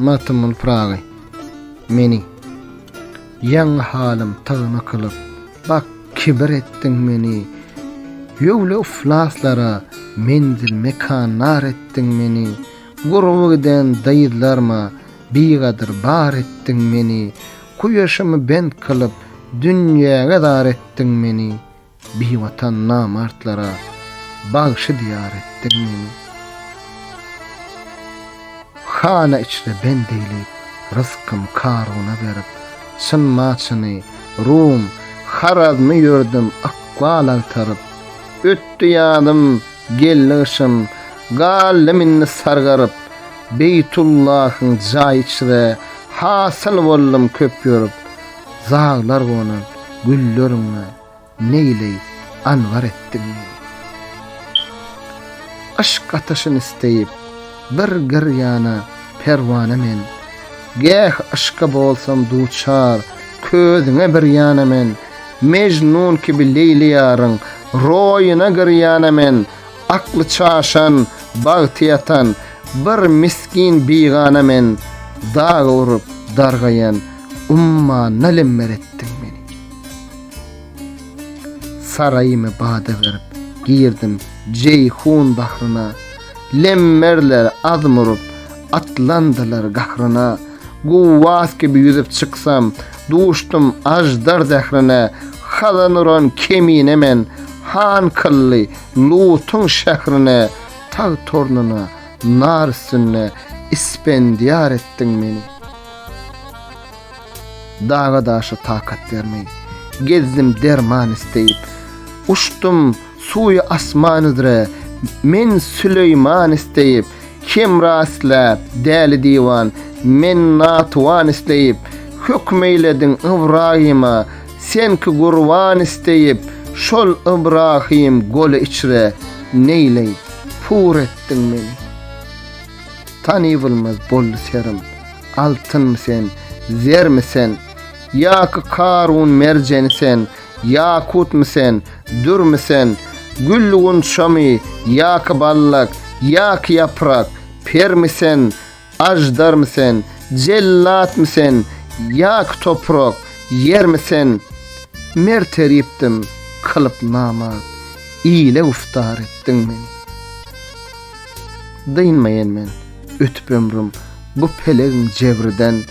Magtymguly Pyragy, Meni. Ýaňy halym tagma kylyp, Bak, kibir etdiň meni. Ýöwle uflaslara Menzil mekan nar etdiň meni. Gurby giden dyzlarma Bigadyr bar etdiň meni. Kuýaşymy bent kylyp, Dünýäge zar etdiň meni. Biwatan namartlara bagşy diýar etdiň meni. Hana içre bend eýleýip, ryzkym Karuna berip, Çyn-Maçyny, Rum, Harazmy ýördüm ykbal agtaryp. Ötdi ýazym, geldi gyşym, galdym indi sargaryp, Beýtullahyň jaýy içre hasyl boldum köp ýörüp. Zaglar gonan gülleriňe neýleý anbar etdiň meni. Yşk ataşyn isteýip, bir girýana perwana men. Gäh yşka bolsam duçar, közüňe bir ýana men. Mejnun kibi Leýli ýaryň roýuna girýana men. Akly çaşan, bagty ýatan, bir misgin bigana men. Daga urup dargaýan Ummanyna lemmer etdiň meni. Saraýymy bada berip, girdim Jeýhun bahryna. Lemmerler azm urup, atlandylar gahryna. Guwwas kibi ýüzüp çyksam, duşdum aždar zährine. Hazan uran kemine men, han kyldy Lutuň şährine. Tagt ornuna, nar üstünde Ispendiýar etdiň meni. Daga-daşa takat bermeý, Gezdim derman isteýip. Uçdum suwy asman üzre, Men Süleýman isteýip. Hemra isläp, däli diwan, Men natuwan isteýip. Höküm eýlediň Ybraýyma, Sen ki gurban isteýip. Şol Ybrahym goly içre, Neýleý, pur etdiň meni. Tanybilmez boldy serim. Altynmy sen, zermi sen, Ýa-ki Karun merjeni sen, Ýakutmy sen, dürmi sen, Gül-gunçamy, ýa-ki ballak, Ýa-ki ýaprak, permi sen, Aždarmy sen, jellatmy sen, Ýa-ki toprak, ýermi sen, Mert eripdim, kylyp namart, Ile güftar etdiň meni. Dynmaýan men, ötüp ömrüm bu pelegiň jebriden,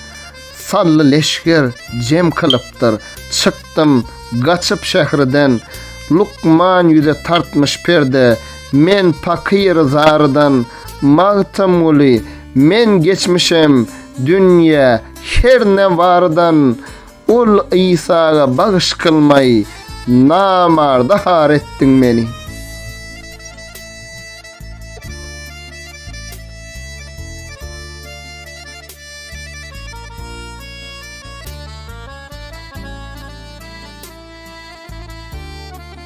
Saldy leşger jem kylypdyr, çykdym gaçyp şähriden, Lukman ýüze tartmyş perde, men pakyr zarydan, Magtymguly, men geçmişem dünýä her ne barydan, Ol Isaga bagyş kylmaý, namarda har etdiň meni.